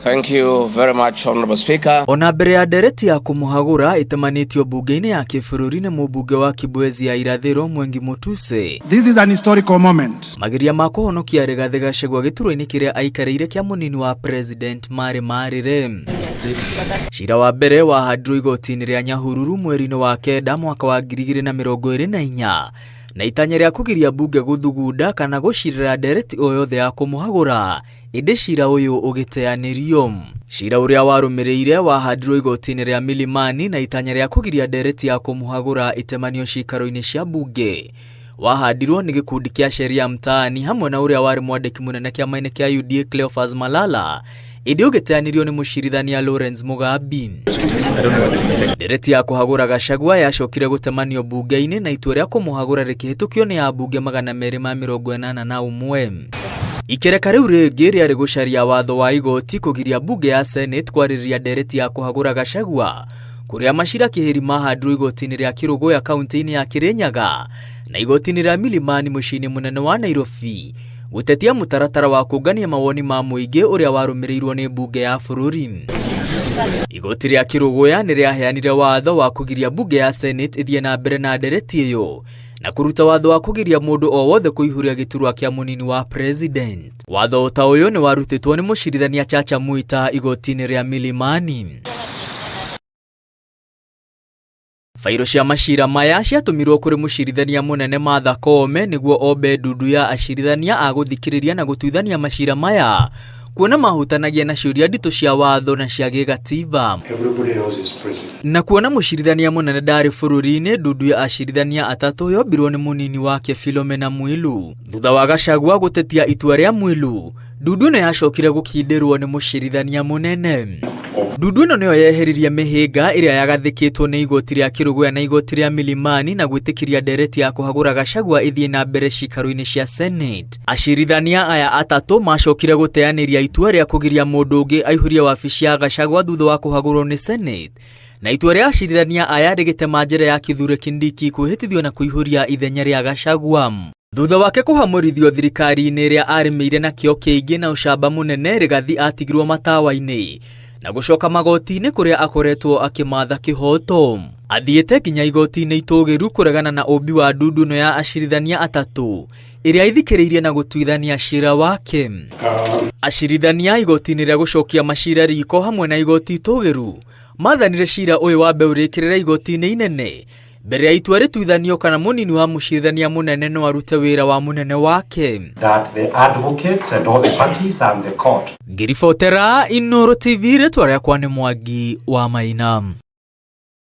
Thank you very much, Honorable Speaker. Ona mbere ya ndereti ya kũmũhagũra ĩtamanĩtio mbunge-inĩ ya kĩbũrũri nĩ mũmbunge wa Kibwezi ya Irathĩro Mwengi Mutuse. This is an historical moment. Mageria ma kũhonokia Rigathĩ Gachagua gĩturwa-inĩ kĩrĩa aikarĩire kĩa mũnini wa president marĩ marĩre. Cira wa mbere wahandirwo igoti-inĩ rĩa Nyahururu mweri-inĩ wa kenda mwaka wa 2024 na itanya rĩa kũgiria mbunge gũthugunda kana gũcirĩra ndereti o yothe ya kũmũhagũra ĩndĩ cira ũyũ ũgĩteanĩrio. Cira ũrĩa warũmĩrĩire wahandirwo igoti-inĩ rĩa Milimani na itanya rĩa kũgiria ndereti ya kũmũhagũra ĩtemanio ciikaro-inĩ cia mbunge. Wahandirwo nĩ gĩkundi kĩa Sheria Mtaani hamwe na ũrĩa warĩ mwandĩki mũnene kĩama-inĩ kĩa UDA Cleophas Malala ĩndĩ ũgĩteanĩrio nĩ mũcirithania Lawrence Mugambi. Ndereti ya kũhagũra Gachagua yacokire gũtemanio mbunge-inĩ na itua rĩa kũmũhagũra rĩkĩhĩtũkio nĩ ambunge 281. Ikereka rĩu rĩngĩ rĩarĩ gũcaria watho wa igoti kũgiria mbunge ya Senate kwarĩrĩria ndereti ya kũhagũra Gachagua kũrĩa macira kĩhĩri mahandirwo igoti-inĩ rĩa Kĩrũgũya kaunti-inĩ ya Kĩrĩnyaga na igoti-inĩ rĩa Milimani mũciĩ-inĩ mũnene wa Nairobi gũtetia mũtaratara wa kũngania mawoni ma mũingĩ ũrĩa warũmĩrĩirwo nĩ mbunge ya bũrũri. Igoti rĩa Kĩrũgũya nĩ rĩaheanire watho wa kũgiria mbunge ya Senate ĩthiĩ na mbere na ndereti ĩyo na kũruta watho wa kũgiria mũndũ o wothe kũihũria gĩturwa kĩa mũnini wa president. Watho ta ũyũ nĩ warutĩtwo nĩ mũcirithania Chacha Mwita igoti-inĩ rĩa Milimani. Bairo cia macira maya ciatũmirwo kũrĩ mũcirithania mũnene Martha Koome nĩguo ombe ndundu ya acirithania a gũthikĩrĩria na gũtuithania macira maya kuona mahutanagia na ciũria nditũ cia watho na cia gĩgatiba. Everybody else is present. Na kuona mũcirithania mũnene ndarĩ bũrũri-inĩ, ndundu ya acirithania atatũ yombirwo nĩ mũnini wake Philomena Mwilu. Thutha wa Gachagua gũtetia itua rĩa Mwilu, ndundu ĩno yacokire gũkindĩrwo nĩ mũcirithania mũnene. Ndundu ĩno nĩyo yeheririe mĩhĩnga ĩrĩa yagathĩkĩtwo nĩ igoti rĩa Kĩrũgũya na igoti rĩa Milimani na gwĩtĩkĩria ndereti ya kũhagũra Gachagua ĩthiĩ na mbere ciikaro-inĩ cia Senate. Acirithania aya atatũ macokire gũteanĩria itua rĩa kũgiria mũndũ ũngĩ aihũrie wabici ya Gachagua thutha wa kũhagũrwo nĩ Senate. Na itua rĩa acirithania aya rĩgĩtema njĩra ya Kithure Kindiki kwĩhĩtithio na kũihũria ithenya rĩa Gachagua. Thutha wake kũhamũrithio thirikari-inĩ ĩrĩa arĩmĩire na kĩo kĩingĩ na ũcamba mũnene, Rigathi atigirwo matawa-inĩ na gũcoka magoti-inĩ kũrĩa akoretwo akĩmatha kĩhoto. Athiĩte nginya igoti-inĩ itũgĩru kũregana na ũmbi wa ndundu ĩno ya acirithania atatũ ĩrĩa ithikĩrĩirie na gũtuithania cira wake. Acirithania igoti-inĩ rĩa gũcokia macira riko hamwe na igoti itũgĩru mathanire cira ũyũ wambe ũrĩkĩrĩre igoti-inĩ inene mbere ya itua rĩtuithanio kana mũnini wa mũcirithania mũnene no arute wĩra wa mũnene wake. That the advocates and all the parties and the court. Ngĩribotera Inooro TV, rĩtwa rĩakwa nĩ Mwangi wa Maina.